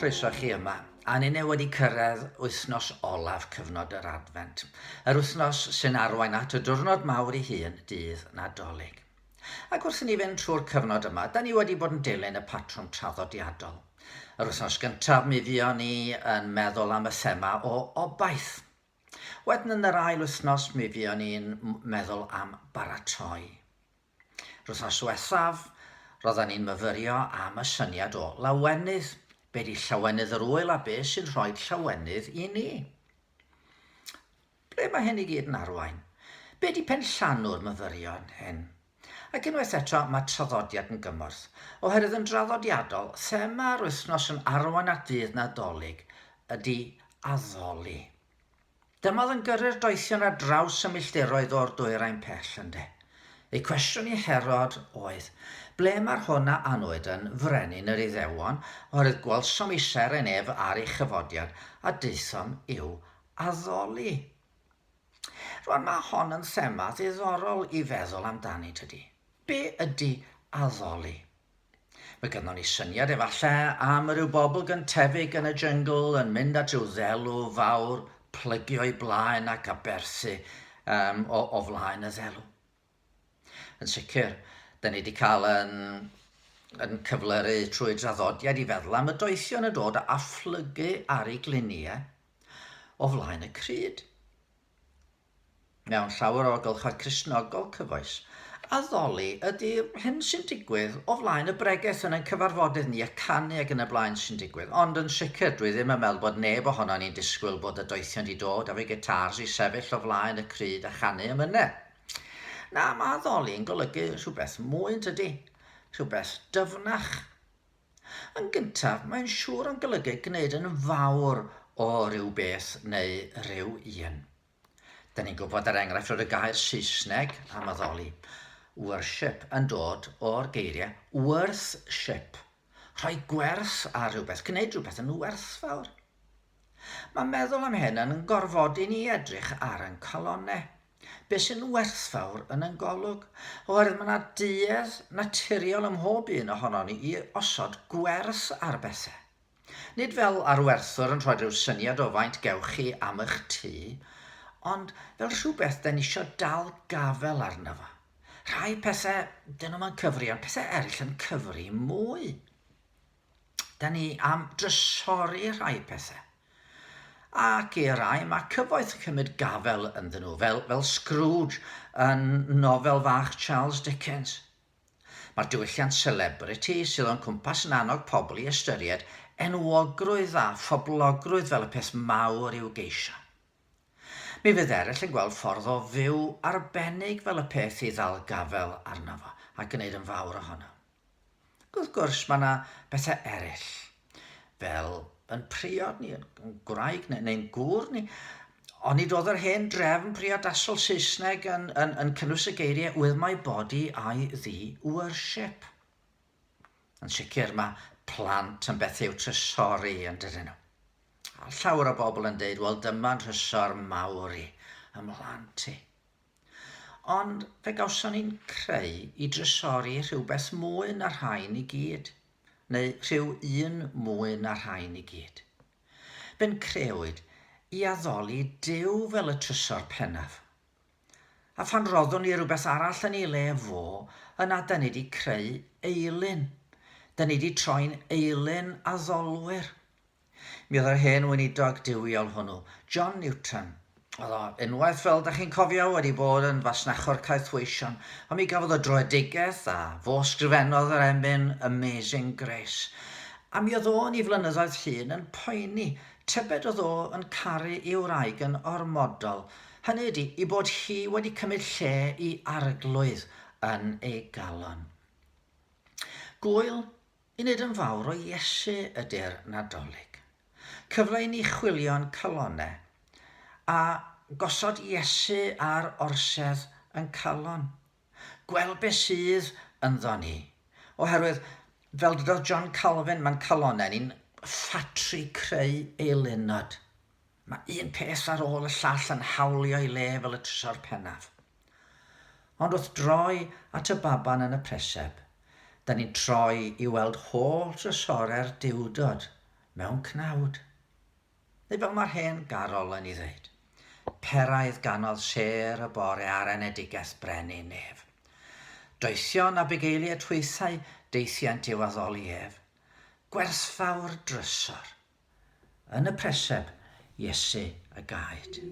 Croeso chi yma. A ninne wedi cyrraedd wythnos olaf cyfnod yr Adfent. Yr wythnos sy'n arwain at y diwrnod mawr ei hun, dydd Nadolig. Ac wrth i ni fynd trwy'r cyfnod yma, da ni wedi bod yn dilyn y patrwm traddodiadol. Yr wythnos gyntaf mi fuon ni yn meddwl am y thema o obaith. Wedyn yn yr ail wythnos mi fuon ni'n meddwl am baratoi. Yr wythnos diwethaf, roedden ni'n myfyrio am y syniad o lawenydd. Be di llawenydd yr ŵyl a be sy'n rhoi llawenydd i ni? Ble mae hyn i gyd yn arwain? Be di penllanw'r myfyrion hyn? Ac unwaith eto, mae traddodiad yn gymorth. Oherwydd yn draddodiadol, thema'r wythnos yn arwain at ddydd Nadolig ydy addoli. Dyma oedd yn gyrru'r doethion ar draws y milltiroedd o'r dwyrain pell, ynde. Eu cwestiwn i Herod oedd, Ble mae'r hwn a anwyd yn frenin yr Iddewon, oherwydd gwelsom ei seren ef ar ei chyfodiad, a daethom i'w addoli. Rwan, mae hon yn thema ddiddorol i feddwl amdani, tydi? Be ydy addoli? Mae gynnon ni syniad efallai am ryw bobl gyntefig yn y jyngl yn mynd at ryw ddelw fawr, plygio i blaen ac aberthu um, o, o flaen y ddelw. Yn sicr, da ni wedi cael yn, yn cyflyru trwy draddodiad i feddwl am y doethion yn dod a phlygu ar ei gliniau o flaen y cryd. Mewn llawer o gylchoedd Cristnogol cyfoes, addoli ydy'r hyn sy'n digwydd o flaen y bregeth yn ein cyfarfodydd ni, y canu ac yn y blaen sy'n digwydd. Ond yn sicr, dwi ddim yn meddwl bod neb ohonon ni'n disgwyl bod y doethion 'di dod efo'u gitars i sefyll o flaen y crud a chanu emynau. Na, mae addoli yn golygu rhywbeth mwy yn tydi? Rhywbeth dyfnach. Yn gyntaf, mae'n siŵr yn golygu gwneud yn fawr o ryw beth neu ryw un. Da ni'n gwybod er enghraifft fod y gair Saesneg am addoli, worship, yn dod o'r geiriau worthship, rhoi gwerth ar rhywbeth, gwneud rhywbeth yn werthfawr. Mae meddwl am hyn yn gorfodi ni edrych ar ein calonnau. Be sy'n werthfawr yn ein golwg? Oherwydd mae yna duedd naturiol ym mhob un ohonon ni i osod gwerth ar bethau. Nid fel arwerthwr yn rhoi rhyw syniad o faint gewch chi am ych tŷ, ond fel rhywbeth 'den ni isio dal gafael arno fo. Rhai pethe, 'dyn nhw'm yn cyfri, ond pethe eraill yn cyfri mwy. Da ni am drysori rhai pethe. Ac i rai, mae cyfoeth yn cymryd gafael ynddyn nhw, fel, fel Scrooge yn nofel fach Charles Dickens. Mae'r diwylliant selebriti sydd o'n cwmpas yn annog pobl i ystyried enwogrwydd a phoblogrwydd fel y peth mawr i'w geisio. Mi fydd eraill yn gweld ffordd o fyw arbennig fel y peth i ddal gafael arno fo a gwneud yn fawr ohono. Ac wrth gwrs mae yna bethau eraill, fel yn priod ni, yn gwraig neu, neu'n gŵr ni. Onid oedd yr hen drefn priodasol Saesneg yn, yn, yn cynnwys y geiriau With my body I thee worship? Yn sicr mae plant yn beth i'w trysori yn dydyn nhw. A llawer o bobl yn deud, wel dyma'n trysor mawr i, ym mhlant i. Ond fe gawson ni'n creu i drysori rhywbeth mwy na rhain i gyd, neu rhyw un mwy na rhain i gyd. Fe'n crëwyd i addoli Duw fel y trysor pennaf. A phan roddwn ni rywbeth arall yn ei le fo, yna da ni 'di creu eilun. Da ni 'di troi'n eilun addolwyr. Mi oedd yr hen weinidog duwiol hwnnw, John Newton, oedd o unwaith, fel da chi'n cofio, wedi bod yn fasnachwr caethweision, ond mi gafodd o droedigaeth a fo sgrifennodd yr emyn Amazing Grace. A mi oedd o yn ei flynyddoedd hŷn yn poeni, tybed oedd o yn caru ei wraig yn ormodol, hynny ydi, i bod hi wedi cymryd lle i arglwydd yn ei galon. Gŵyl I wneud yn fawr o Iesu ydy'r Nadolig. Cyfle i ni chwilio'n calonnau a gosod Iesu ar orsedd yn calon. Gweld be sydd ynddo ni. Oherwydd, fel dydodd John Calvin, mae'n calonnau ni'n ffatri creu eilunod. Mae un peth ar ôl y llall yn hawlio ei le fel y trysor pennaf. Ond wrth droi at y baban yn y preseb, da ni'n troi i weld holl drysorau'r Duwdod mewn cnawd. Neu fel mae'r hen garol yn ei ddeud, Peraidd ganodd sêr y bore ar enedigaeth brenin nef. Doethion a bugeiliaid hwythau deithient i'w addoli ef. Gwerthfawr drysor. Yn y preseb, Iesu y gaed.